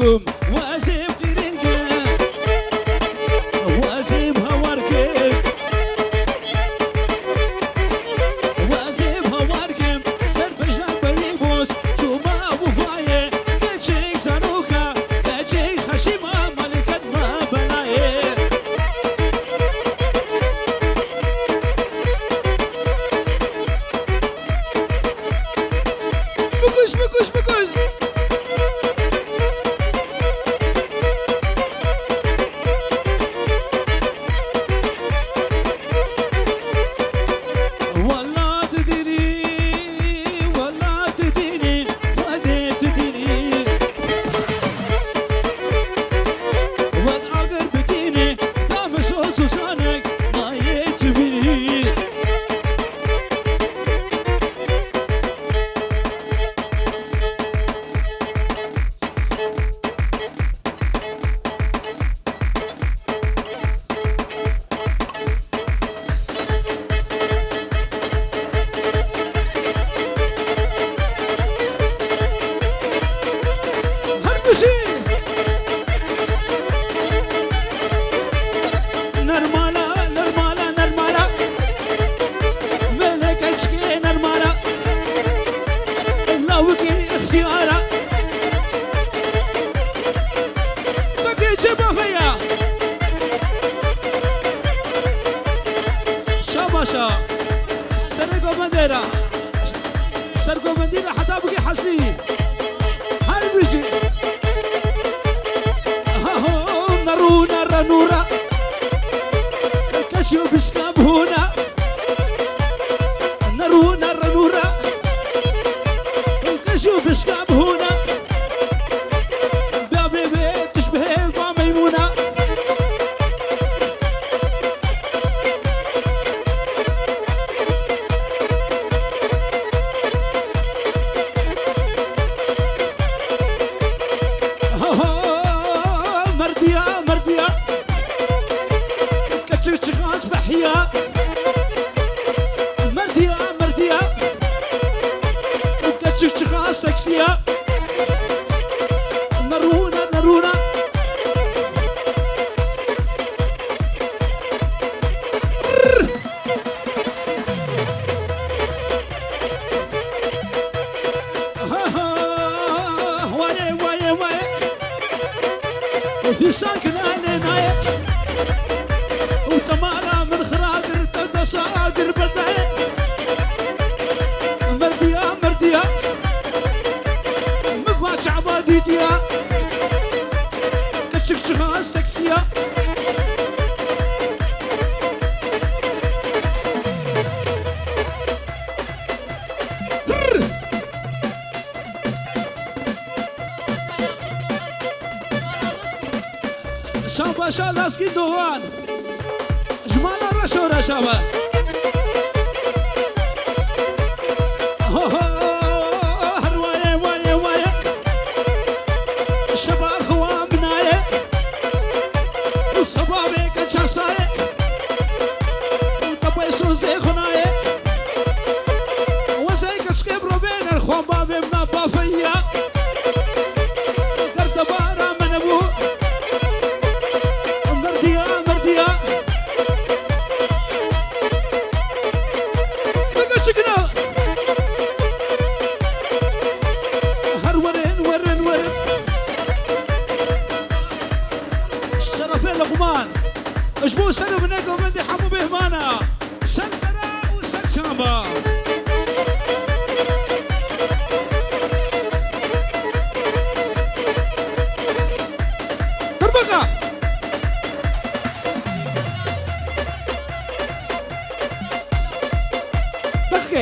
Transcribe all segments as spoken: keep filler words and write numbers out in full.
Wezîb qîrîn ke, wezîb hawar ke, wezîb hawar ke, ser beja berî boz, çûma wifayê, keçik zaroka, keçik xeşîma, malîket me belayê. Bikuş, bikuş, bikuş. Wela tu dînî, wela tu dînî, Xwedê tu dînî. Wek agir bi dînê, damişo susanek, nayê tu bînî. Her bijî! Nermala, nermala, nermala. Melekeçkê nermala. Lawikî ixtiyara. Begê cê bafeya. Şabaşa. Serê govendê ra. Ser govendî ra heta bikî hesnî. Her bijî. Ha ho, nerûna renûra. Keçî û bişka bûna. Nerûna renûra. Keçî û bişka bûna. Bê bê bê tişbihê ba meymûna. Ha ha, merdiya, merdiya. Keçik çiqas behiya. Merdiya, merdiya. Keçik çiqas seksiya. Nerûna, nerûna. Ha, ha, waye, waye, waye. Fîsan kinane naye. Û temara min xira kir, te desa agir berdaye. Merdiya, merdiya. Min va çava dîtiya. Keçik çixa seksiya. Şabaşa Laskî Doğan. Ji mala reşo reşa be. Ho, ho, her waye, waye, waye. Şeba xewa minaye. Û seba bê ke çersaye. Û tepey sozê xunaye. Wezey keçikê bi rovê nerxwan bavê mina bafeyiya. Derdebara me nebû. Merdiya, merdiya. Bike çikina. Her werin, werin, werin. Şerefê Luqman. Ji bo ser û binê govendê hemû bêhmana. Ser sera û ser çava. Dur baka. Dakika.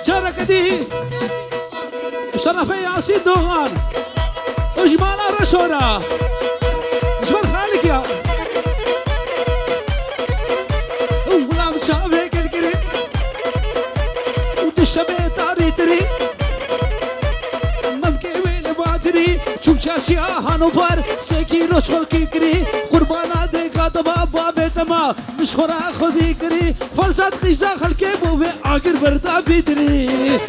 Careke dî şerefê Yasîn Doğan û ji mala Reşora ji ber Xalikiya û xulam çavê gilgirî û tu şevê tarîtirî memkê wê li batirî çû çarşiya Hanover sê kîlo çolkî kirî qurbana dêka te ba bavê te ma. Ji xwe re xwedî kirî, ferzad qîza xelkê bo vê agir berda bîdirî.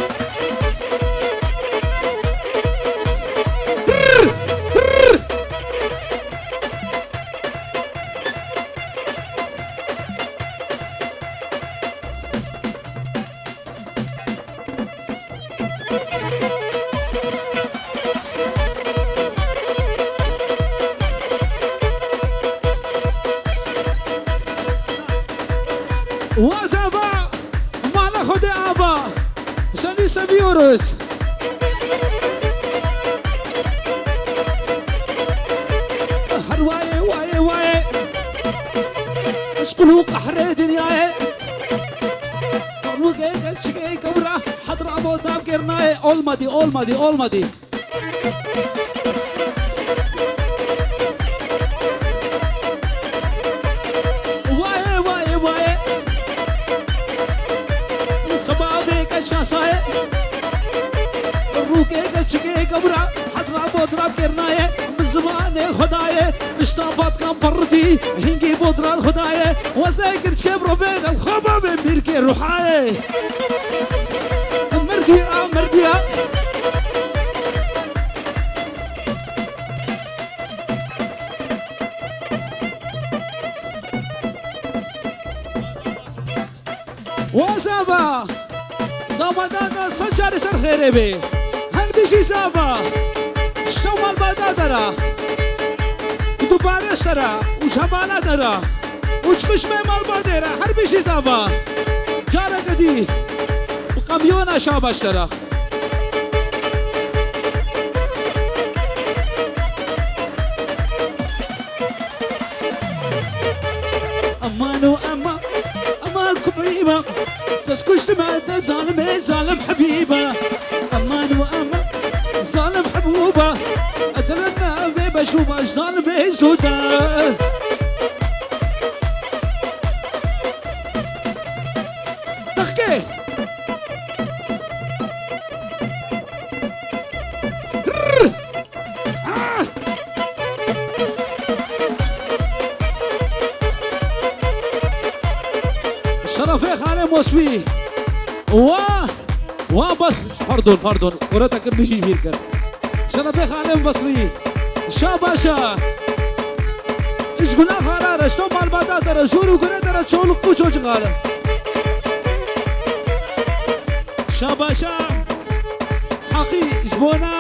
Wazava, mala Xwedê ava. Seni seviyoruz. Her waye, waye, waye. Eşq û qehrê dinyayê. Rûkê geçikê kewra, hedra bo dam kernayê. Olmadı, olmadı, olmadı. Waye, waye, waye. Seba vê ke şasaye. Rûkê ke çikê ke bira. Hedra bo dirab kernaye. Bi zimanê Xwedayê. Pişta batkan parritî. Hingî bo diran Xwedayê. Wezê girçkê bi rovê. Xwe bavê mîrkê ruhayê. Merdî a, merdî a. Wa zava. Damadan da sed carê ser xêrê bê. Her bijî zava. Şew malbada dera. Dubare sera. Û şemala dera. Û çixişmê malbadê re. Her bijî zava. Careke dî. Bi kamyona şabaş dera. Aman û aman, aman kubîba. Te kuştime te zalimê zalim hebîba. Aman û aman, zalim hebûba. Edilin me vê beşûba zalimê zûda. Dixkê. Şerefê Xalê Mosbî. Wa, wa bas, pardon, pardon. Oreta kir bijî bîr kir. Şerefê Xalê Basrî. Şabaşa. Ji guna xala re, ji to malbata te re, jor û gure te re, çoluk û çocuk xale. Şabaşa. Heqî ji bona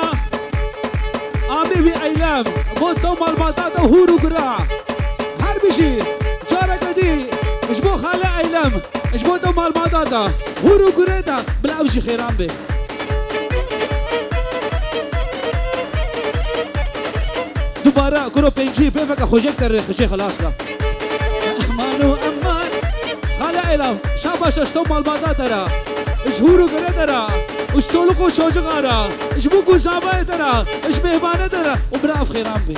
amê wî Eylem, bo to malbata te hûr û gura. Her bijî, careke dî, ji bo xale Eylem, ji bo to malbata te, hûr û gurê te, bila ew jî xêran bê. Dubare, kuro pêncî, pêveke xwecek te rê xicê xilas ka. Eman û eman. Xale Eylem, şabaş e ji to malbata te re, ji hûr û gurê te re, û ji çoluk û çocuka re, ji bûk û zavayê te re, ji mêvanê te re û bira ev xêran bê.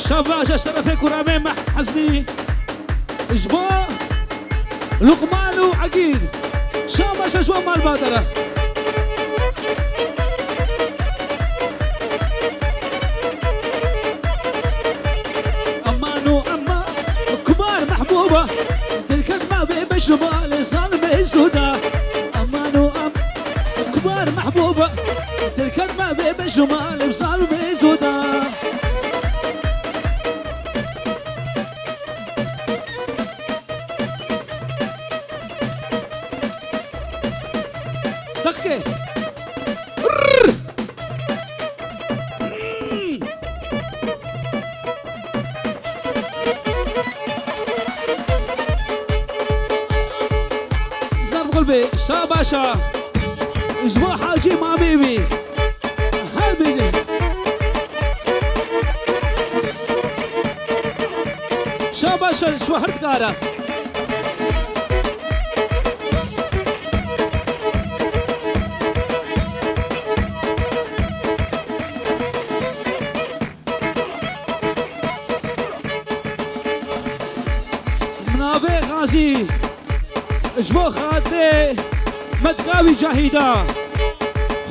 Şabaş e şerefê kuramê me Heznî. Ji bo Luqman û Egîd. Şabaş e ji bo malbata re. Eman û eman, kumar mehbûba, dilket me bê beşumalê zalimê zûda. Eman û em, kumar mehbûba, dilket me bê beşumalê zalimê zûda. Deqkê. Zaf gul be, şabaşa. Ji bo Hacî Mamê wî. Her bêje. Şabaşa, ji bo her dikara. Azî, ji bo xatirê Medgawî Cahîda,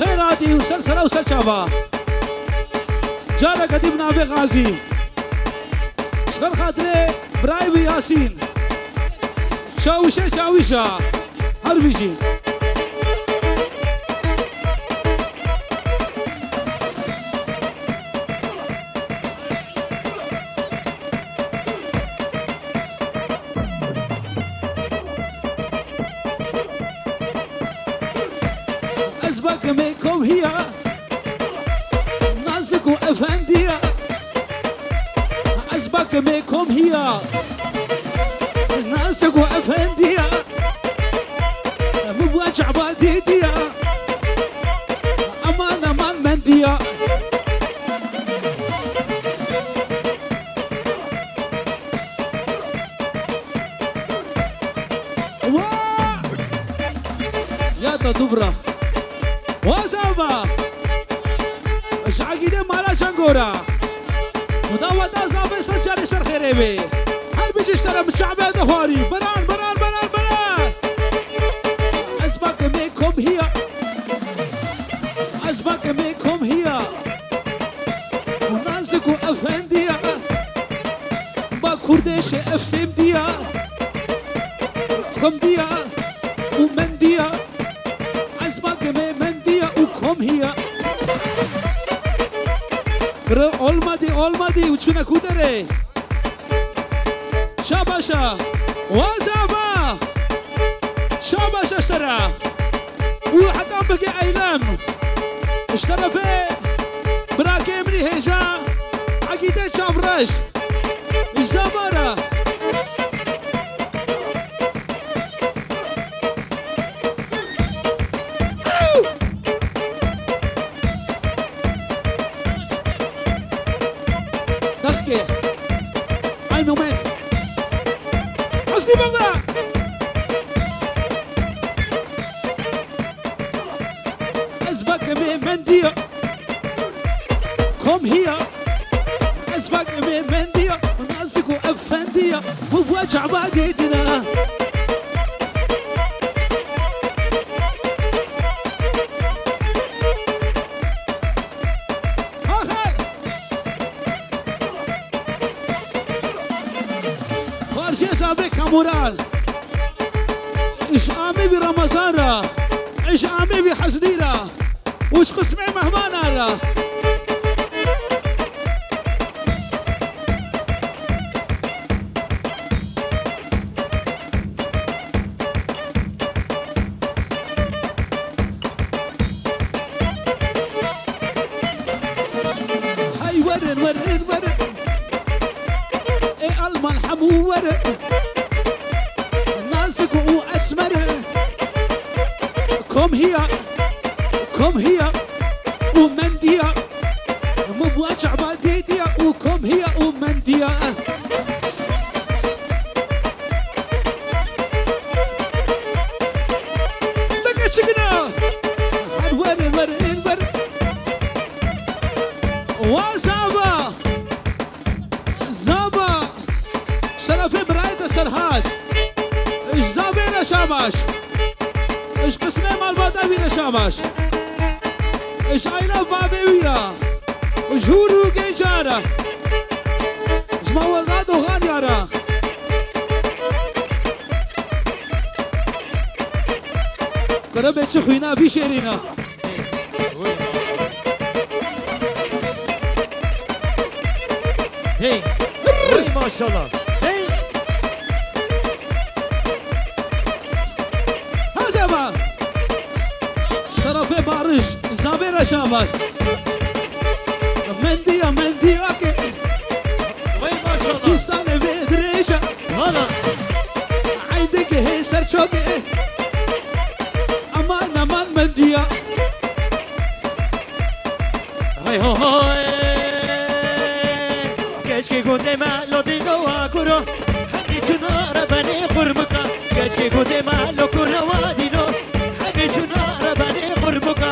xêr hatî û ser sera û ser çava. Careke dî bi navê Xazî. Ji xêr xatirê birayê wî Yasîn. Çawişê çawişa. Her bijî. Ez bakimê komhiya, nazik û efendiya. Ez bakimê komhiya, nazik û efendiya. Min bu çaba dîtiya. Aman, aman mendiya. Wa! Ya da dubra. Wa zava. Ji Egîdê mala Cengora. Xuda we da zavê ser carê ser xêrê bê. Her bijî ji te re min çavê de xwarî. Beran, beran, beran, beran. Ez bakimê komhiya. Ez bakimê komhiya. Û nazik û efendiya. Ba kurdêşê efsêmdiya. Komdiya. Û mendiya. Ez bakimê mendiya û komhiya. Kırı olmadı, olmadı, uçuna kudere. Şabaşa. Wazava. Şabaşa ştara. Û heta bike eylem. Ji terefê birakê min î hêja. Egîdê çavreş. Ji Zavara. Daxikê. Ay moment. Hosnî baba. Ez bakimê mendiya. Komhiya. Ez bakimê mendiya. Nazik û efendiya. Bu bu çaba gidina. Axay. Xwarcê Zavê Kamuran. Ji amê vî Ramazan ra. Ji amê vî Hezlî ra. Û ji qismê mehmanan ra. Hey werin, werin, werin. Ê Alman hemû werin. Nazik û esmer. Komhiya, komhiya û mendiya. Min bu çaba dîtiya û komhiya û mendiya. Dike çikina. Her werin, werin, werin. Wa zava. Zava. Şerefê birayê te Serhat. Ji zavê re şabaş. Ji qismê malbata wî re şabaş. Ji aîla bavê wî re. Ji hûr û genca re. Ji mawelda doxaniya re. Qiribê çi xwîna vî şêrîna. Hey. Hey maşallah. Hey. Hazema. Şerefê Barış. Zavê re şabaş. Mendiya, mendiya ke. Hey maşallah. Fîstanê vê dirêja. Hala. Eydê ke hê ser çavê. Aman, aman mendiya. Hay ho hoy. Keçkê gundê me lo dîno wa kuro. Hemî çuna re benê qurmuka. Keçkê gundê me lo kuro wa dîno. Hemî çuna re benê qurmuka.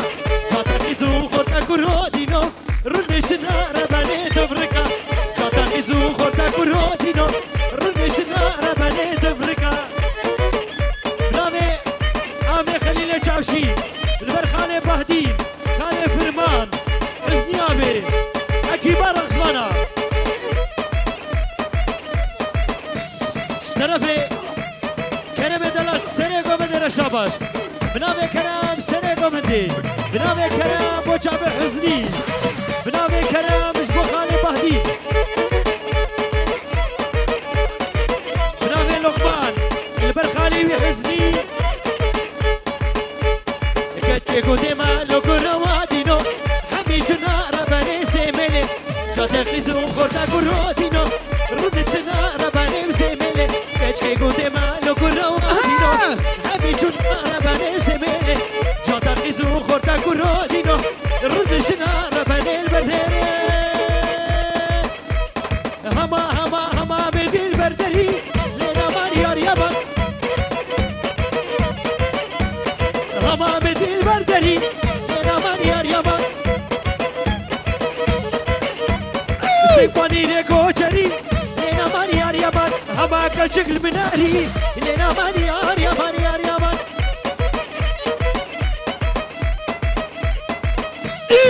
Çata qîz û xorta kuro dîno. Rûnê şina re benê divrika. Çata qîz û xorta kuro dîno. Rûnê şina re benê divrika. Şabaş. Bi navê kerem Serê Govindî. Bi navê kerem bo çavê Huznî. Bi navê kerem ji bo xalê Bahdî. Bi navê Loqman. Li ber xalê wî Huznî. Keçkê gundê me lo ku rewa dîno. Hemî çuna rebenê sêmêlê. Çate qîz û xorta ku rodîno. Rûdê çuna rebenê sêmêlê. Keçkê gundê me lo ku rewa dîno. Aha! Hemî çuna rebenê sêmêlê. Çate qîz û xorta ku rodîno. Rûdê çuna rebenê li ber derê. Hema, hema, hema bê dilber derî, lê naman yar yaban. Hema bê dilber derî, lê naman yar yaban. Sê panîrê koçerî, lê naman yar yaban. Hema keçik li min erî, lê naman yar yaban, yar yaban. Î!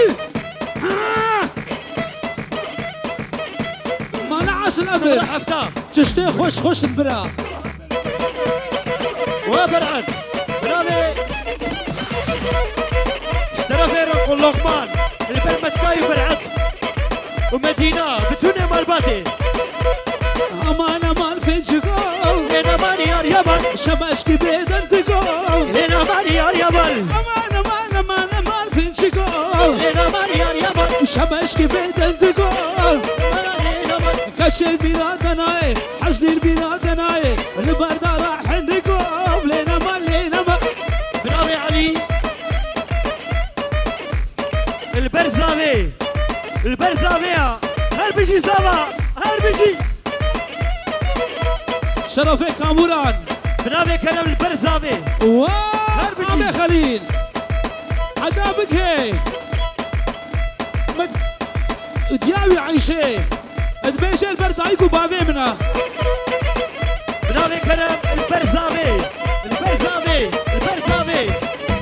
Ha! Mala esil Emir. Numara hefta. Çiştê xweş xweş in bira. We Ber'et. Binavê ji terefê Loqman. Li ber Metkayî Ber'et. Û Medîna. Bi tûnê malbatê. Aman aman finciko. Lê naman yar yaban. Şemeşkî bêden diko. Lê naman yar yaban. Aman aman aman aman finciko. Lê naman yar yaban. Şemeşkî bêden diko. Lê naman. Keçel bîra denayê, hezdîr bîra denayê, li berdara hindiko, lê nema, lê nema. Binavê Elî. Li ber zavê. Li ber zavê ya. Her bijî zava. Her bijî. Şerefê Kamuran. Binavê kerem li ber zavê. Wa. Her bijî. Amê Xelîl. Heta bigihê. Min diyawî Eyşê. Dibêje li ber dayik û bavê min a. Binavê kerem li ber zavê, li ber zavê, li ber zavê.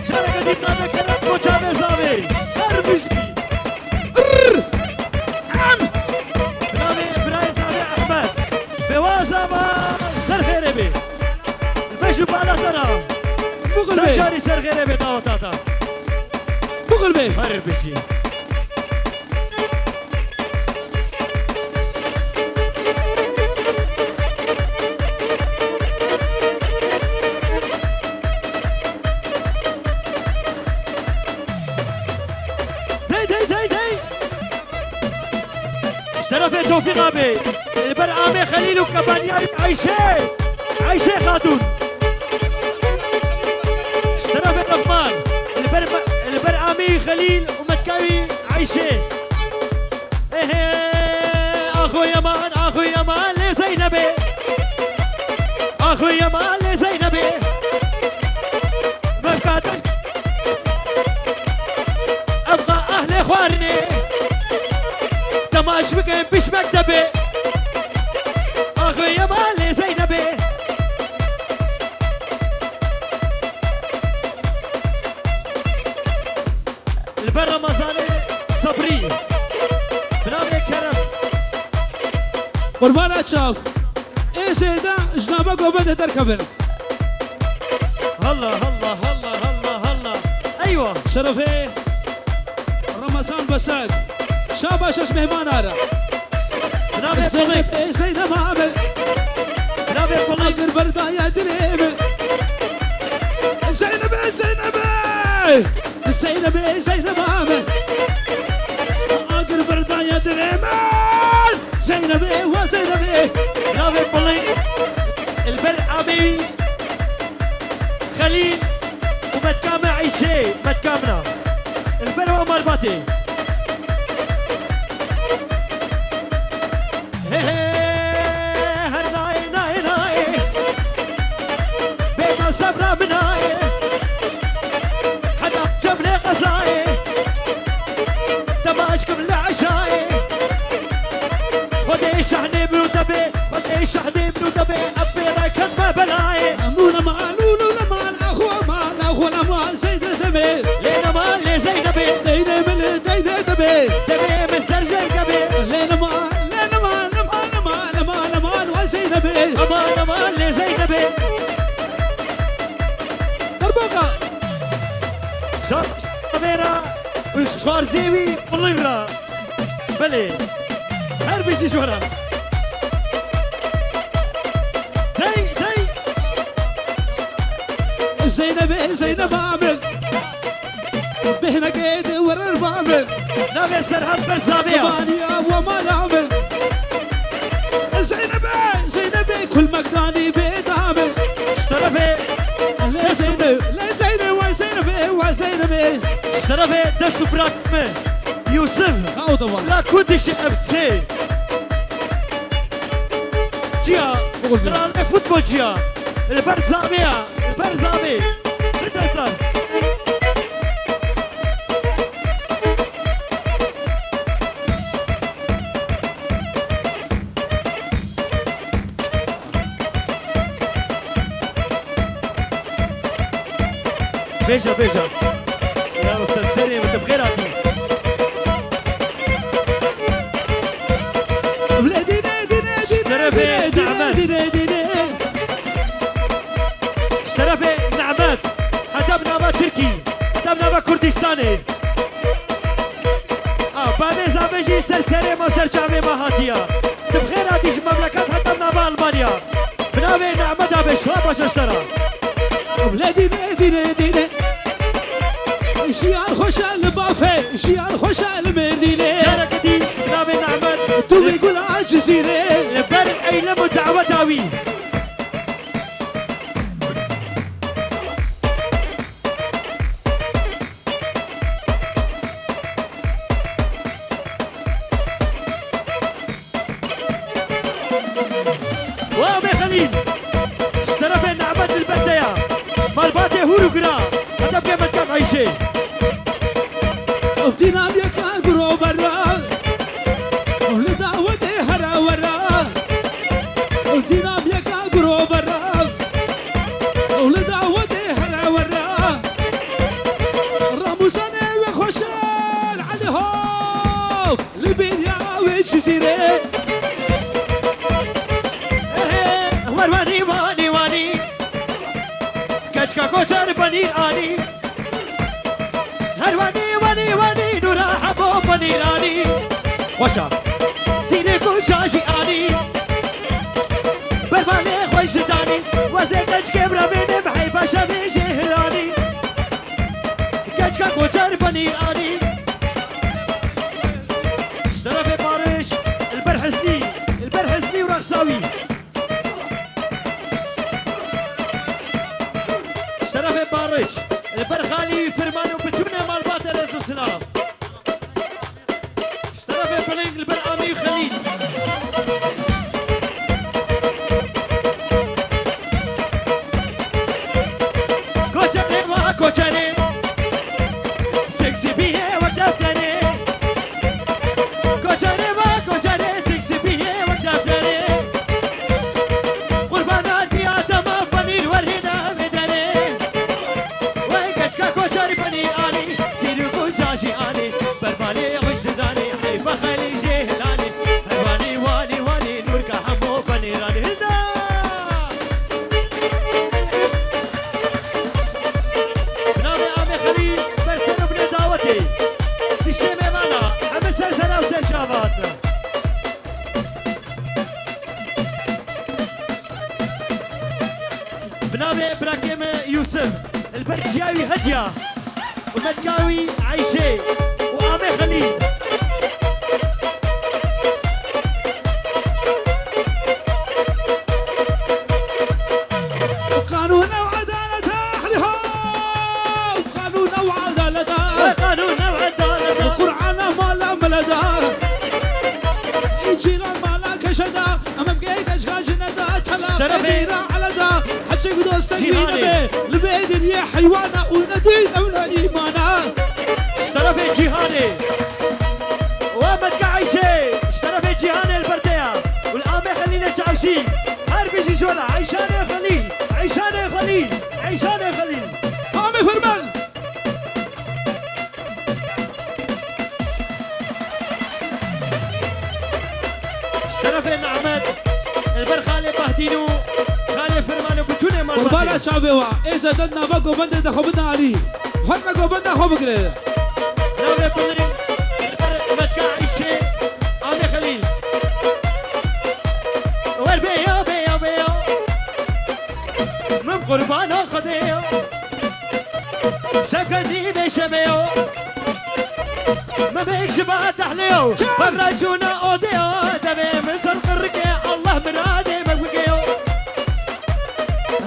Careke dî binavê kerem bo çavê zavê. Her bijî. Rrr! Em! Binavê birayê zavê Ehmed. Bêwaza ma ser xêrê bê. Li beş û bala te ra. Bixil bê. Ser carî ser xêrê bê daweta te. Bixil bê. Her bijî. Dey, dey, dey, dey. Ji terefê Tofîq abê, li ber amê Xelîl û kebaniya wî Eyşê. Eyşê Xatûn. Ji terefê Lukman, li ber, li ber amê Xelîl û metka wî Eyşê. Ehe, axo yaman, axo yaman lê Zeynebê. Axo yaman lê Zeynebê. Mevka te, evqa ahlê xwarinê. Temaş bikin biş mektebê. Axo yaman lê Zeynebê. Li ber Remezanê Sebrî. Binavê kerem. Qurbana çav. Ê zêde ji nava govendê derkevin. Halla, halla, halla, halla, halla. Eywa. Şerefê Remezan Besek. Şabaş ez mehman ara. Binavê Zeynep, Zeynep abi. Binavê Agir berdaya dilê min. Zeynep, Zeynep. Zeynep, Zeynep abi. Agir berdaya dilê min. Zeynep, wa Zeynep. Binavê Pulî. Li ber amê Xelîl û metka me Eyşê, metka min a. Li ber wa malbatê. He he, her nayê, nayê, nayê. Bêta sebra min nayê. Heta cemrê qezayê. Dema eşkim li eşayê. Xwedê şahnê min û te bê. Xwedê şahnê min û te bê. Em pê re ket me belayê. Nûne mal, nûne mal, axwe mal, axwe mal, Zeynep Zemê. Lê ne mal, lê Zeynebê. Deynê min, deynê te bê. Demê min ser jêr kebê. Lê ne mal, lê ne mal, ne mal, ne mal, ne mal, ne mal, wa Zeynebê. Aman, aman, lê Zeynebê. Karzê wî biliv ra. Belê. Her bijî ji we re. Dey, dey. Zeynebê, Zeyneba min. Bêhnekê di werer ba min. Navê Serhat Berzavê ya. Baniya we mala min. Zeynebê, Zeynebê kulmek danî bê da min. Ji terefê Lê Zeyneb, lê Zeyneb, way Zeynebê, way Zeynebê. Ji terefê dest û birayê min Yûsif. Ew da va. La ku dişi F C. Ciya, Bugul ciya. Qiralê futbolciya. Li ber zavê ya, li ber zavê. Rizestan. Bêje, bêje. Ya serserê min, tu bi xêr hatî. Wle dîne, dîne, dîne, Şerefê dîne, dîne, Nehmet. Dîne, dîne. Ji terefê Nehmet, heta bi nava Tirkî, heta bi nava Kurdistanê. A, bavê zavê jî ser serê me, ser çavê me hatiya. Tu bi xêr hatî ji memleket heta bi nava Almanya. Bi navê Nehmet Abê, şuha başa ji te re. Ewle dîne, dîne, dîne. Jiyan xweş e li bafê, jiyan xweş e li Mêrdînê. Careke dî bi navê Nehmet. Tu wê gula Cizîrê. Li ber eylem û daweta wî. Wa Amê Xelîl, ji terefê Nehmet Dilbeseya, malbatê hûr û gira, hedef kê me dikeve Eyşê. Ew dînamyeka girovera, ew li dawetê here wera. Ew dînamyeka girovera, ew li dawetê here wera. Ramûzanê wê xweşer, Elî ho, li bîriya wê Cizîrê. Ehe, wer wanî, wanî, wanî. Keçka koçer benîr anî. Her wanî, wanî, wanî, nûra hemo benîranî. Xweşa. Sîrê ku şajî anî. Berbanê xweş didanî. Wezê keçkê bira bênim heyfa şevê jê hilanî. Keçka koçer benîranî. Ji terefê Barış, li ber Hesnî, li ber Hesnî û rexsa wî. Ji terefê Bariç, li ber xalî wî Firman û bitûnê malbatê rêz û silav. Ji terefê Biling li ber Amî û Xelîl. Koçerê va koçerê, seksî bîye wek defterê. Koçerê va koçerê, seksî bîye wek defterê. Qurbana diya dema penîr werê navê derê. Wey keçka koçer penîr anî, sîrû ku şajî anî. Berbanê xweş didanî, heyfa xelî jê hilanî. Herwanî wanî wanî nûrka hemo penîranî hilda. Bi navê Amê Xelîl, ber ser û binê dawetê. Diştê mêvana, heme ser sera û ser çava hatine. Bi navê birakê me Yûsif, li ber çiya wî Hediya û metka wî Eyşê û Amê Xelîl. Qanûn ew edaleta, Elî ho! Qanûn ew edaleta. Qanûn ew edaleta. Qur'ana mala meleda. Încîla mala keşeda. Em em gey keçka jineda. Tela qebîra eleda. Hecik dostek wî nebe. Li vê dinyê heywana û ne dîn ew ne îmana. Ji terefê Cîhanê. Wa metka Eyşê. Ji terefê Cîhanê li ber te ya. Û li Amê Xelîlê çavşî. Her bijî ji we re. Eyşanê Xelîl. Eyşanê Xelîl. Eyşanê Xelîl. Amê Firman. Ji terefê Nehmet, li ber xalê Bahdîn û xalê Firman û bitûnê malbatê. Qurbana çavê wa, ê zeden nava govendê de xwe bidin alî. Xwe re govenda xwe bigire. Ya Metka Îşê, Amê Xelîl. Wer bê ya, bê ya, bê ya. Min qurbana Xwedê ya. Şevkendî bê şevê ya. Min bêk ji ba dehlê ya. Çal! Berra cûna odê ya. Devê min ser qirrikê. Allah miradê me bike ya.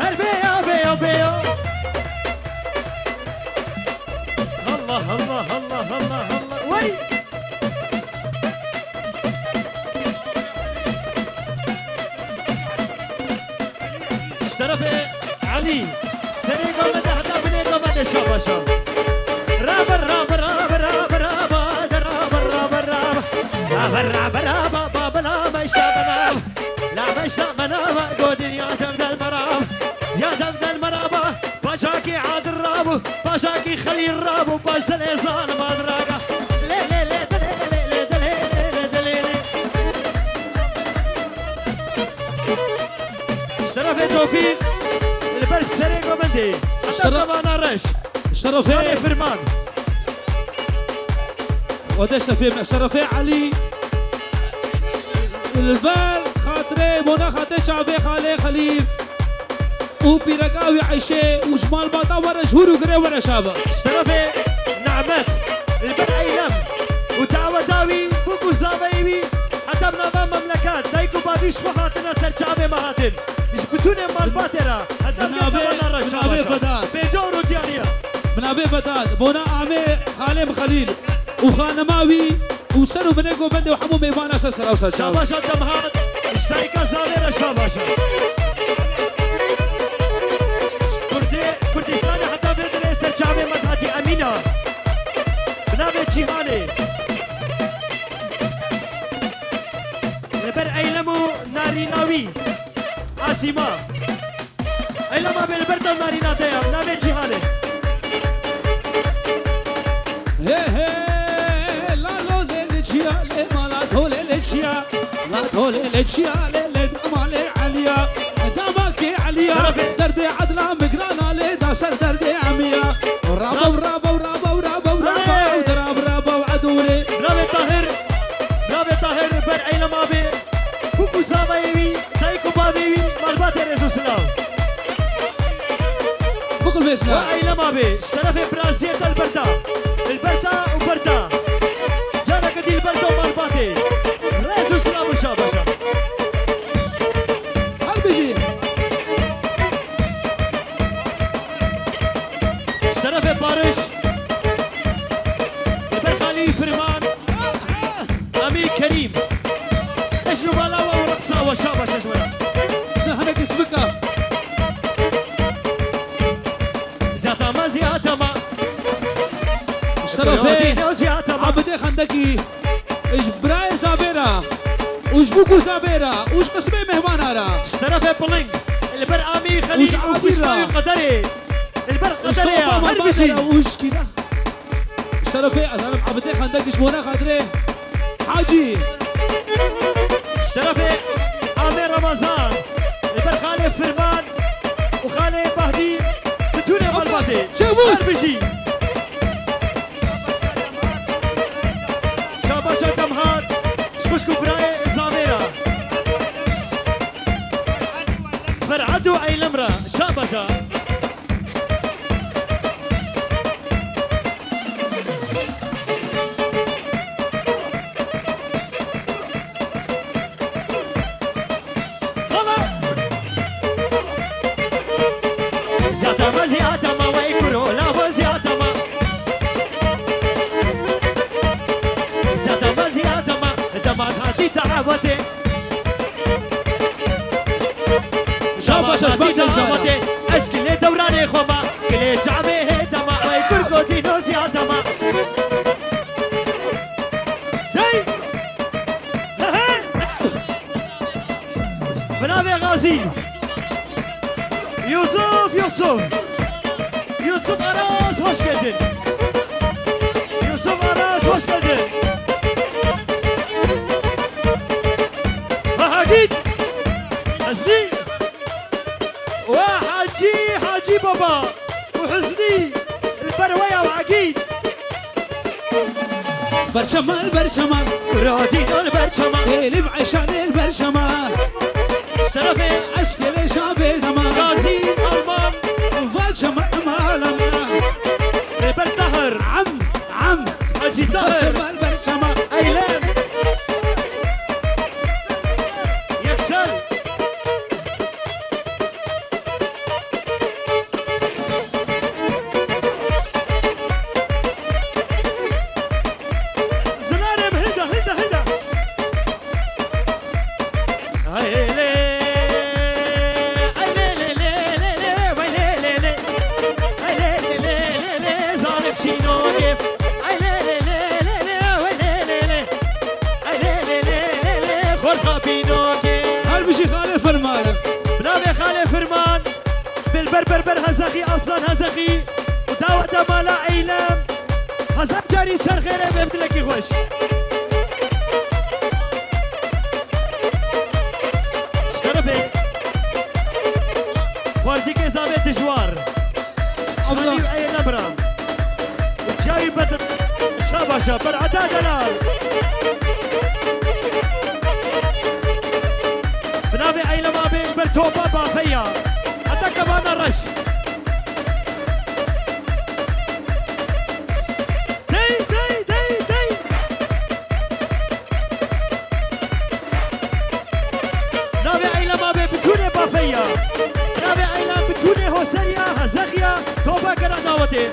Her bê ya, bê ya, bê ya. Allah, Allah, Allah, Allah, Allah. Wey! Ji terefê Elî, serê gavê de heta binê gavê de şabaşa. Rabe, rabe, rabe, rabe, rabe, de rabe, rabe, rabe. Rabe, rabe, rabe, ba, ba, la, be, şabe, la. La, be, şabe, la, be, go dinya, dev, del, merab. Ya, dev, del, meraba. Paşakî Adil rabû, paşakî Xelîl rabû, paşelê zaliman raga. Lê, lê, lê, dilê, lê, lê, dilê, lê, lê, dilê, lê. Ji terefê Tofîq, li ber serê Gomendê. Ji tera-, Tabana reş. Ji terefê Navê Firman. Wede şerefê me, şerefê Elî. Li ber xatirê, bona xatirê çavê xalê Xelîl. û pîreka wî Eyşê û ji malbata were ji hûr û girê were şabe. Ji terefê Nehmet, li ber Eylem û daweta wî, bûk û zaveyê wî, heta bi nava memleket, dayik û bavî ji xwe hatine ser çavê me hatin. Ji bitûnê malbatê re, heta bi navê, nava re bi navê şabaşa. Vedat. Pênca euro diyariye. Bi navê Vedat, bona amê xalê min Xelîl û xanima wî, û ser û binê govendê û hemû mêvana ser sera û ser çav. Şabaşa Demhat, ji dayika zavê re şabaşa. Kurdê, Kurdistanê heta vê dilê ser çavê me hatî Emîna. Bi navê Cîhanê. Li ber Eylem û narîna wî. Asîma. Eylema bê li ber te narîna te ya, navê Cîhanê. He he, la lo lê lê çiya, lê ma la to lê lê çiya, la to lê lê çiya, lê lê dama lê Eliya, dama kê Eliya, Şerefê. Derdê Edla migrana lê da ser derdê Emiya. Rabo, rabo, rabo, rabo, rabo, Hey. Rabo, rabo, Edûrê. Navê Tahir, navê Tahir ber Eylem abê. Bûk û zavayê wî, dayik û bavê wî, malbatê rêz û silav. Biqil vê silav. Wa Eylem abê, ji terefê biraziyê te li ber ta. Li ber ta û ber ta. Careke dî li ber ta û malbatê. Rêz û silav û şabaşa. Her bijî. Ji terefê Pariş. Li ber xalî Firman. Amî Kerîm. Ejn û bala we û reqsa we şabaş ji we re. Zehnek isbika. Ziyata ma, ziyata ma. Ji terefê Abidê Xendekî. Ji birayê Zavêra. Û ji bûk û Zavêra. Û ji qismê mêhmana ra. Ji terefê Piling. Li ber Amî Xelîl û Xwişka wî Qederê. Li ber Qederê ya. Her bijî. Û ji kîra. Ji terefê, ez zanim, Abidê Xendek ji bona xatirê Hacî. Ji terefê Amê Remezan, li ber xalê Firman û xalê Bahdî, bitûnê malbatê. Çewbûs. Her bijî. Şabaşa Demhat, ji xwişk û birayê Zavêra. Ferhat û Eylem re, şabaşa. Ziyata ma, ziyata ma, wey kuro, lavo ziyata ma. Ziyata ma, ziyata ma, dema hatî dawetê. Şabaş, şabaş, bak, gel canım. Ez gilê dewranê xwe ma, gilê camê hê dema, ay kurgo dîno ziyade ma. Hey! Hey, hey! Binavê Gazî. Yusuf, Yusuf. Yusuf Aras, hoş geldin. Yusuf Aras, hoş geldin. Ha, ha, git. Hüsnü. Ve Hacı, Hacı Baba. Ve Hüsnü. Li ber we ya Hacı. Çema, radî dor ber çema. Têlî bi eşanê li ber çema. Ji terefê Eşkê lê şabê dema. Gazî Alman. Va çema emalama. Ê ber Tahir. Am, am. Hacî Tahir. Va çema li ber çema. Eylem. Yeksel. Zinarê min hilda, hilda, hilda. Ay lê lê, ay lê lê lê lê lê, vay lê lê lê. Ay lê lê lê lê lê, zarif şînogê. Ay lê lê lê lê lê, vay lê lê lê. Ay lê lê lê lê lê, xorxa bînogê. Her bijî xalê Firman. Bi navê xalê Firman. Dilber Berber Hezexî, Aslan Hezexî û daweta mala Eylem. Hezar carî ser xêrê be, dilekî xweş. Şerefê. Xwarzîkê zavê dijwar. Abla. Şanî û ey nebra. Çawi Bedr, şabaşa, Berheta Delal. Bi navê Eylem Abê li ber topa bafeya. Heta kebana reş. Dey, dey, dey, dey. Navê Eylem Abê bitûnê bafeya. Navê Eylem bitûnê hoseriya, hezexiya, topa gera dawetê.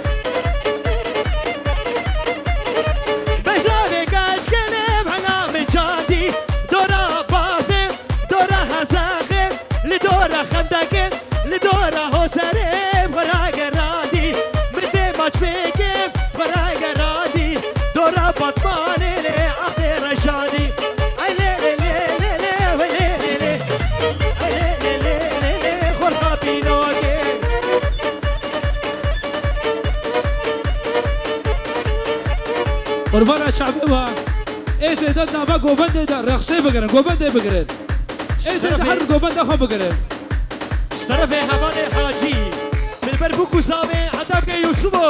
Bejnavê keşkê lê hela min çandî, dora bafê, dora hezexê, li dora xendekê, li dora hoserê, xwe ragerandî, min dê maç bêkê, xwe ragerandî, dora Batmanê lê axê reşandî. Ay lê lê lê lê lê, wey lê lê lê. Ay lê lê lê lê lê, xorxa bînogê. Qurbana çavê wa. Ê zêde nava govendê de rexsê bigirin, govendê bigirin. Ê zêde her govenda xwe bigirin. Ji terefê hevalê Hacî, dilber bû ku zavê heta ke Yûsibo.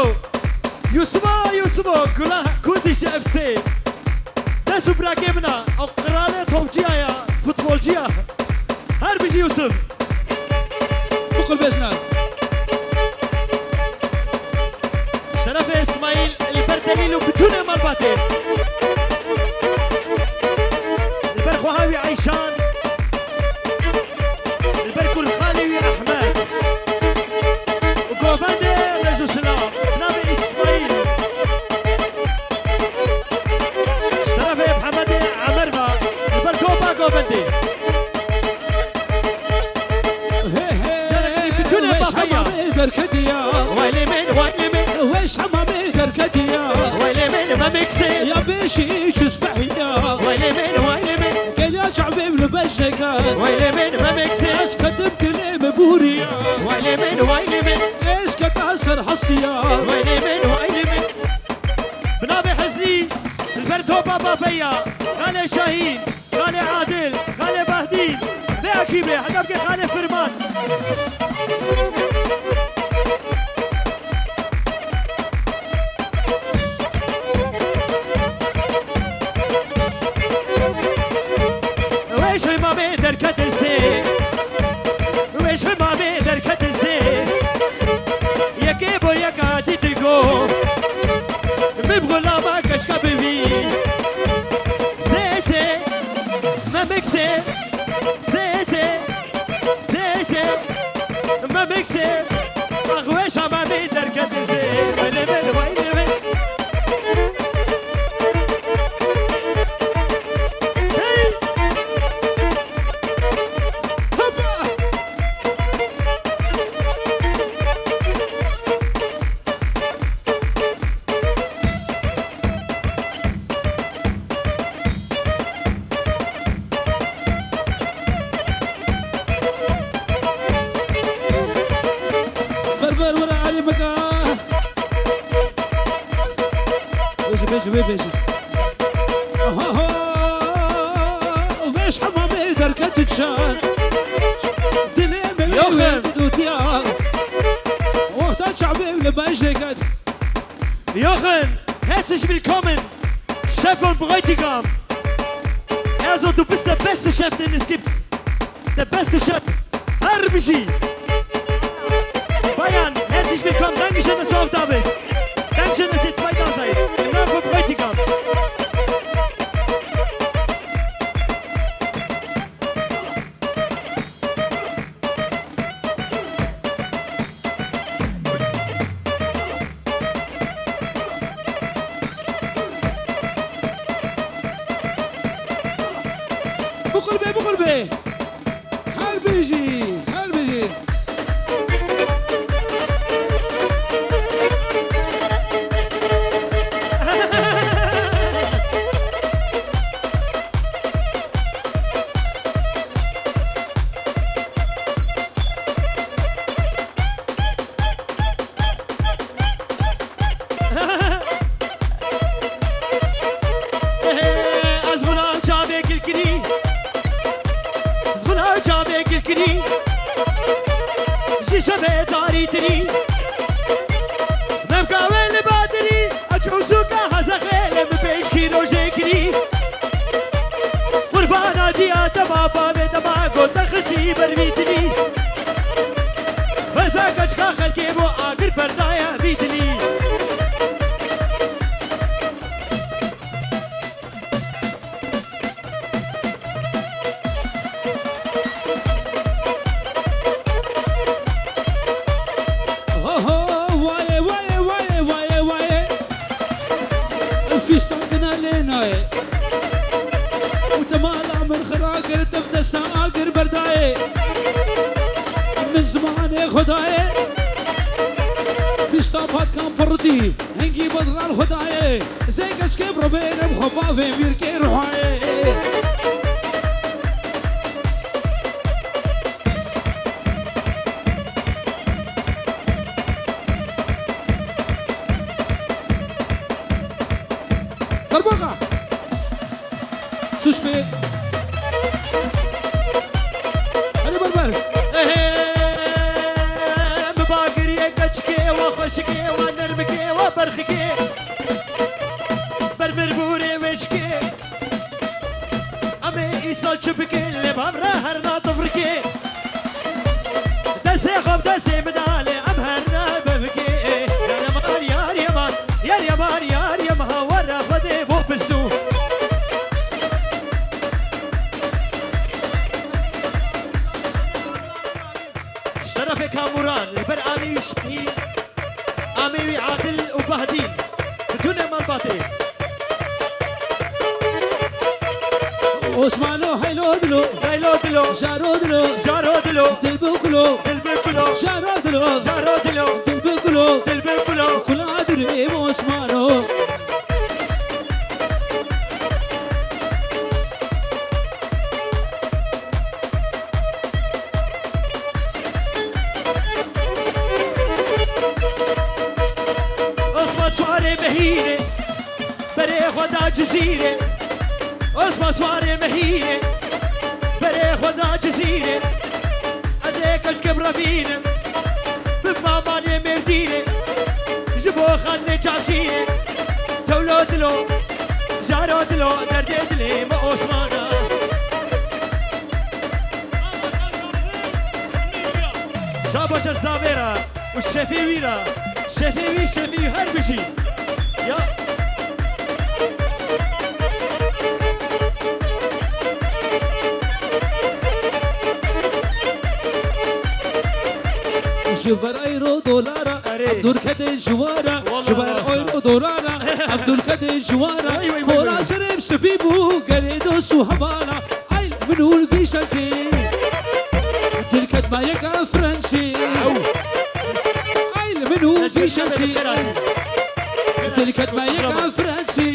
Yûsibo, Yûsibo, gula Kurdiş F C. Dest û birakê min a, ew qiralê topçiya ya, futbolciya. Her bijî Yûsif. Bikul bezna. Ji terefê Îsmaîl, li ber Delîl û bitûnê malbatê. Li ber xweha wî Eyşan. Li ber kulxanê wî Ehmed. Û govendê rêz û silav, navê Îsmaîl. Ji terefê Mihemedê Emer ve, li ber topa govendê. He, he, Carekî bitûnê weş bafeya. Hemamê derketiya. Way lê min, way lê min. Weş hemamê derketiya. Way lê min, Memik sê. Ya beşî çû spehiya. Way lê min, way lê min. Gel ya çavê min beşekan. Way lê min, Memik sê. Ez ketim dilê min bûriya. Way lê min, way lê min. Ez keta ser hesiya. Way lê min, way lê min. Bi navê Hizlî, li ber topa bafeya. Xalê Şahîn. Xalê Adil, Xalê Behdî, vê ekîbê, heta bike Xalê Firman. Wê şoy mamê derket sê, wê şoy mamê derket sê, yekê bo yeka dî digo, min bi xulama keçka bivî. Zê, zê, Memik sê, zê, zê, zê, zê, Memik sê, axweşa Memî derket zê, welê min, welê min. Hey! Hopa! Ber ber were alî bika. Bêjî, bêjî, wê bêjî. Aha, aha. Weş hemamê derket çan. Dilê me Yoxin. Wê dûtiya. Wexta çavê li baş deket. Jochen, herzlich willkommen. Teflon Bräutigam. Also, du bist der beste Chef, den es gibt. Der beste Chef. Her bijî. Bayern, herzlich willkommen. Dankeschön, dass du auch da bist. Dankeschön, dass ihr zwei da seid. Im Namen von Bräutigam. Biqurbe, biqurbe. Her bijî, her bijî. Ez vuna çavê kilkirî, ez vuna çavê kilkirî, ji şevê tarîtirî. Nemka wê li batirî, a çewsûka hezexê lê min pêşkî rojê kirî. Qurbana diya te ma bavê te ma got te xisî ber vî dilî. Feza keçka xelkê bo agir berdaya vî dilî. Oho, waye, waye, waye, waye, waye. Fîstan kina lê nayê. Û te mala min xira kir, te bi desta agir berdayê. Min zimanê xwe dayê. Pişta patkan pirtî, hingî bedral xwe dayê. Zê keçkê bi revê re bi xwe bavê mîrkê ruhayê. Qurbaxa! Suspê. Hadi berber. Ehe, mi bagirî ye keçikê, wa xweşikê, wa nermikê, wa berxikê. Ber mirbûrê wêçikê. Em ê îsal çi bikin, lê bavre her na tifrikê. Destê xwe bi destê min da, lê em her na bibikê. Yar yaman, yar yaman, yar yaman, yar yaman, ha were Xwedê bo piştû. Şerefê Kamuran, li ber amî wî şahî, amî wî Adil û Bahdîn. Bi dûne malbatê. Osmano, haylo dilo. Haylo dilo. Jaro dilo. Jaro dilo. Dilbir kulo. Dilbir kulo. Jaro dilo. Jaro dilo. Dilbir kulo. Dilbir kulo. Kula dirim Osmano. Osman çarê mehîrê, berê xwe da Cizîrê. Osman çarê mehîrê, berê xwe da Cizîrê. Ez ê keçke bi revînim, bi mamanê Mêrdînê. Ji bo xanê çarşînê, tewlo dilo, jaro dilo, derdê dilê me Osmana. Şabaşa zavê re û şefê wî re. Şefê wî, şefê wî her bijî. Ya. Ji ber eyro dolara, Erê. Em dûr kedê ji wara. Wala Ji ber rasta. Eyro dolara, em dûr kedê ji wara. Wey, wey, wey, wey. Pora serê bi spî bû, gelê dost û hevala. Ay li min û li vî şencê. Dil ket me yeka Fransê. Ew. Ay li min û vî şencê. Dil ket me yeka Fransê.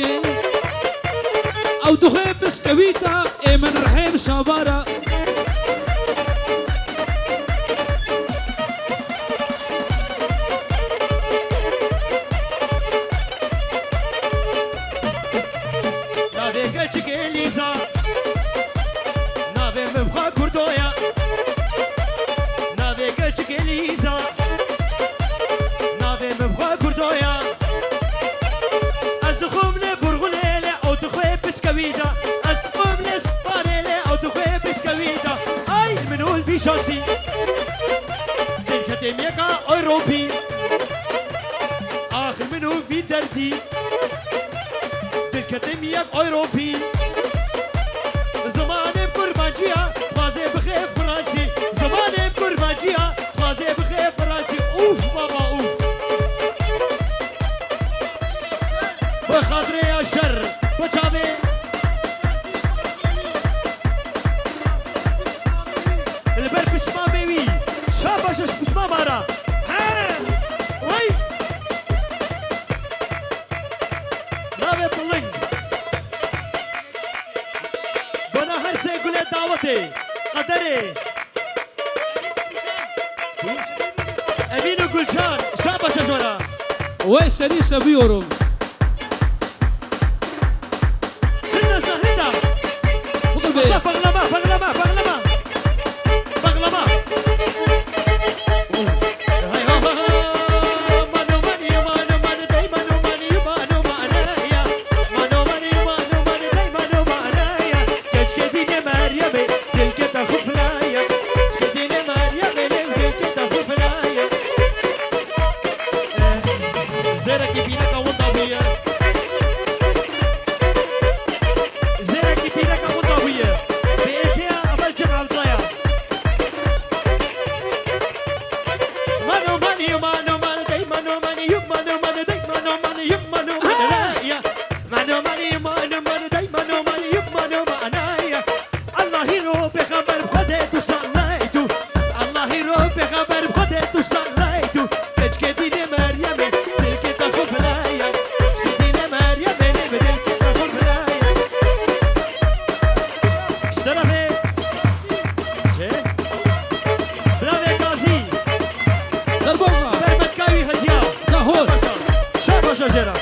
Ew dixwe biskewîta, ê min rihê bi şavara. Navê keçikê Lîza, navê min bi xwe Kurdo ya. Navê keçikê Lîza, navê min bi xwe Kurdo ya. Ez dixwim lê burxulê lê ew Ez diqum lê sparê lê ew dixwê biskewî da. Ay min ol vî şansî. Dilketê miyeka Ewropî. Axir min û vî derdî. Dilketê miyek Ewropî. Zimanê kurmancî ya, dixwazê bixê fransî. Zimanê kurmancî ya, dixwazê bixê fransî. Ûf baba ûf. Bi xatirê ya şer, bi çavê. Li ber pismamê wî, şabaş ji pismama re. He! Wey! Navê piling. Bona her sê gulê dawetê, qederê. Emîn û Gulcan, şabaşa jora. Wey seni seviyorum. Hinda, hinda. Budur be. Bağlama, bağlama, bağlama. Bağlama. Hay, hay, hay. Mano, mani, mano, mano, dey, mano, mani, mano, mano, ya. Mano, mani, mano, mano, dey, mano, mano, ya. Keçkê dînê Meryemê, dilketa xuflaya. Keçkê dînê Meryemê, dilketa xuflaya. Eh, zêrekî bîneka winda bûye. Zêrekî bîneka winda bûye. Bi êkeya evel cem evdaya. Mano, mani, mano, mano, dey, mano, mani, yum, mano, mano, dey, mano, mani, yum, mano, mano, ya. Mano, mani, mano, mano, dey, mano, mani, yum, mano, mano, ya. Allahî ro pêxember bi Xwedê tu sallaytu. Allahî ro pêxember bi Xwedê tu sallaytu. Keçkê dînê Meryemê dilkê te xuflaya. Keçkê dînê Meryemê nê bi dilkê te xuflaya. Ji terefê çi? Bilavê Gazî. Derboxa. Bermetka wî hediya. Dahol. Şabaşa. Şabaşa jêra.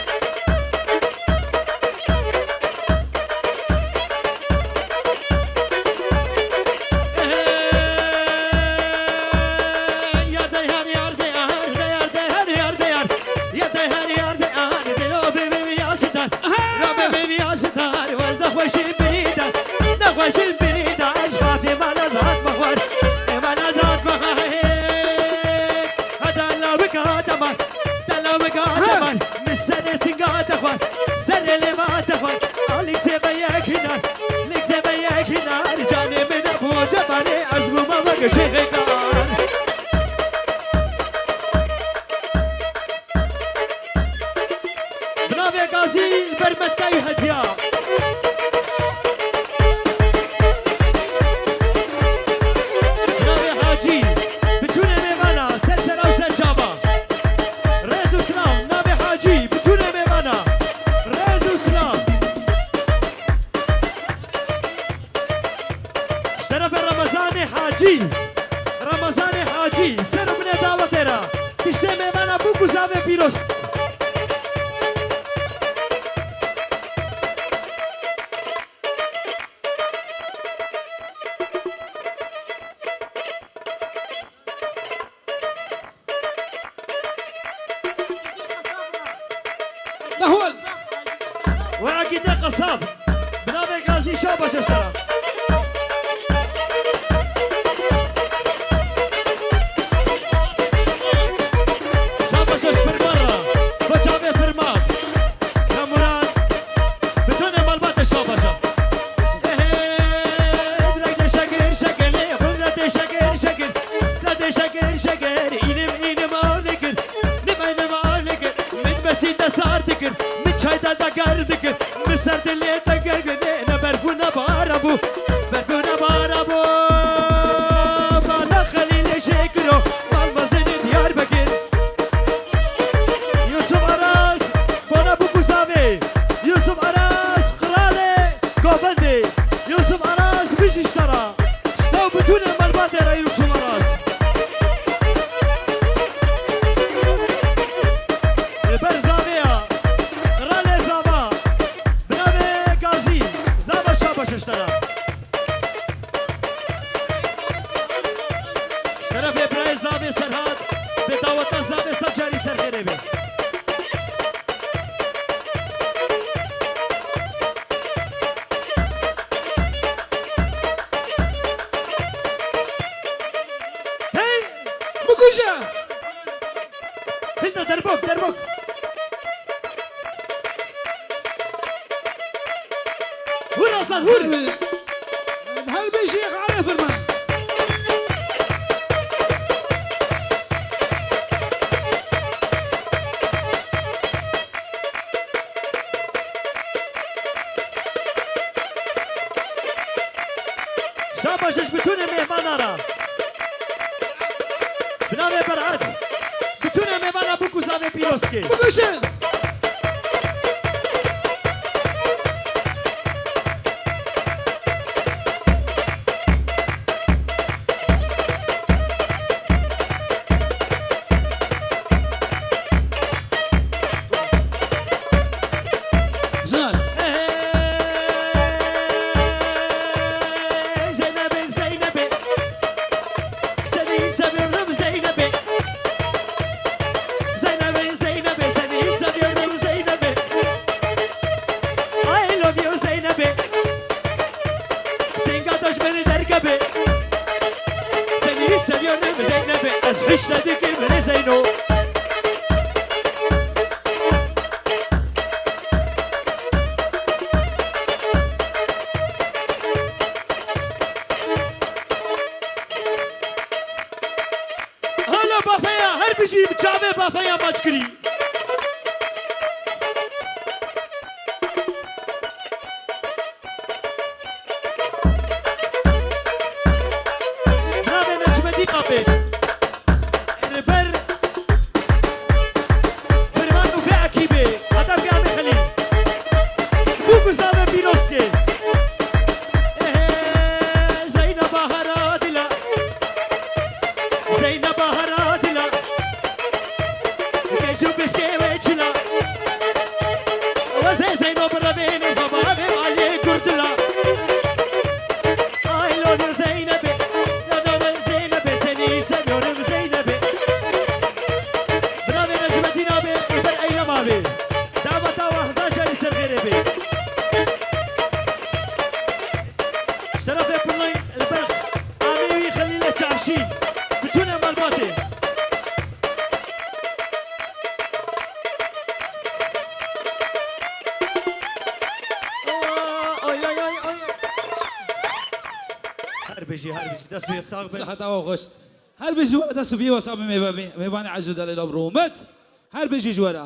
Min serê singa te xwar, serê lêva te xwar. Alik zêve yek hinar, lik zêve yek hinar. Canê min Ebû Cemalê, ez bûme weke şêxê kar. Bi navê Gazî li ber metkayî hetiya. Bi navê Hacî, bi tûnê mêvana, ser sera û ser çava. Rêz û silav, navê Hacî, bi tûnê mêvana. Rêz û silav. Ji terefê Remezanê Hacî. Remezanê Hacî, ser û binê dawetê re. Tiştê mêvana bûk û zavê pîroz. Dahol. We Egîdê Qesab. Bi navê Gazî, şabaş ji te re. Şabaş ji firman re. Bi çavê firman. Ya Murat. Bi tûnê malbatê şabaş e. Direk de şekir, şekirê, xwe re tê şekir, şekir. Re tê şekir, şekir. Înim, înim, alê kir. Nime, nime, alê kir. Min besî te sar dikir. Min çay te deger dikir. Min ser dilê te gergirê. Ne berf û ne bara bû. Berf û ne bara bû. Bala Xelîlê jê kiro. Bal mezin Diyarbekir. Yusuf Aras, bona bûk û zavê. Yusuf Aras, qralê govendê. Yusuf Aras, bijî ji te re. Ji te û bi tûnê malbatê re Yusuf Aras. Li ber zavê ya. Qralê zava. Bi navê Gazî. Zava şabaş ji te re. Ji terefê birayê zavê Serhat, bi daweta zavê sed carî ser xêrê be. Derbok, derbok. Hur Aslan, hur. Her bijî xare firman. Şabaş ji bitûnê mêvana re. Bi navê Ber'ad. Bitûnê mêvana bûk û zavê pîroz ke. Bikuşin! Zan. Zeynep'e, Zeynep'e. Seni seviyorum Zeynep'e. Zeynep'e, Zeynep'e, seni seviyorum Zeynep'e. I love you Zeynep'e. Sen kardeş beni derkebe. Seni seviyorum Zeynep'e. Ez hiç dedik Emre Zeyno. Hala bafeya, her bijî bi çavê bafeya maç kirî. Navê Necmedîn Abê. Li ber Firman û vê ekîbê. Heta vê Amê Xelîl. Bû ku zavê pîroz kê. Ehe, Zeyneba hera dila. Zeyneba hera dila. Keçû pişkê wê çila. Wezê Zeyno birevênê baba vê malê kurdila. I love you Zeynep'e. Love you Zeynep'e. Seni seviyorum Zeynep'e. Bravê Necmettin abi, Îber Eylem abi. Dava dava hezar carî ser xêrê bê. Şerefê Pulay li ber Amê wî Xelîlê Çavşîn. Bütün malbatê. Ay, ay, ay, ay. Her bijî, her bijî. Dest û yek sax bin. Siheta we xweş. Her bijî we dest û biyê we sax bin mêva-, mêvanê ezîz û delîla bi rûmet. Her bijî ji we re.